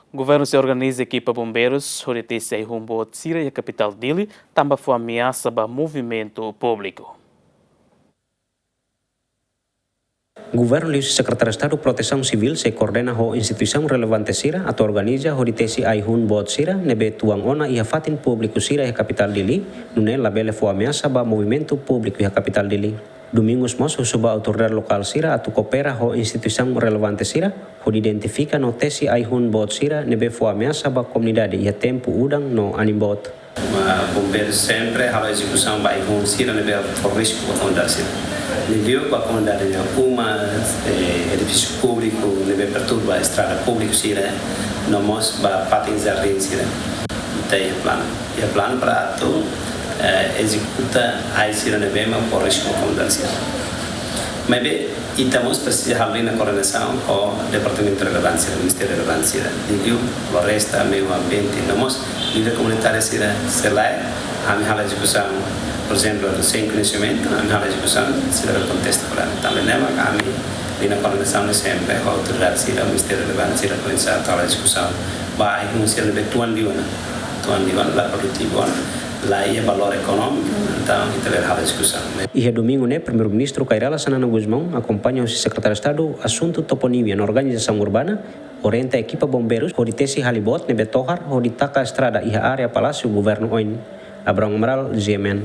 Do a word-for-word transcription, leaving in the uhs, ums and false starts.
Governu sei organiza ekipa bombeirus hodi tesi ai-hun boot sira iha kapitál Dili, tanba fó ameasa ba movimentu públiku. Governu liuhusi Sekretáriu Estadu Protesaun Sivíl sei koordena ho instituisaun relevante sira atu organiza hodi tesi ai-hun boot sira ne'ebé tuan ona iha fatin públiku sira iha kapitál Dili, nune'e labele fó ameasa ba movimentu públiku iha kapitál Dili. Domingus mós husu ba autoridade lokál sira atu koopera ho instituisaun relevante sira hodi identifika no tesi ai-hun boot sira ne'ebé fó ameasa ba komunidade iha tempu udan no anin boot. Mas bombeiru sempre halo ezekusaun ba ai-hun sira ne'ebé fó risku ba komunidade sira. Liuliu ba komunidade nia uma, eh, edifísiu públiku ne'ebé perturba estrada públiku sira, no mós ba fatin jardín sira. Ita iha planu. Iha planu para atu, eh, ezekuta ai sira ne'ebé mak fó risku ba komunidade sira. Maibé, ita mós presiza halo liña koordenasaun ho departamentu relevante sira, ministériu relevante sira. Liuliu floresta, meiu ambiente, no mós líder komunitáriu sira, se lae, ami halo ezekusaun, por ezemplu, sein koñesimentu, ami halo ezekusaun, sira kontesta problema. Tanba ne'e mak ami, liña koordenasaun ne'e sempre ho autoridade sira, ministériu relevante sira, komesa halo ezekusaun. Ba ai-hun sira ne'ebé tuan tiha ona, tuan tiha ona, la produtivu ona, la iha valór ekonómiku, entaun ita bele halo ezekusaun. Iha domingu ne'e, Primeiru-Ministru Kay Rala Xanana Gusmão, akompaña husi Sekretáriu Estadu Asuntu Toponímia no Organizasaun Urbana, orienta ekipa bombeirus hodi tesi hali boot ne'ebé tohar hodi taka estrada iha área Palásiu Governu oin. Abrão Amaral, G M N.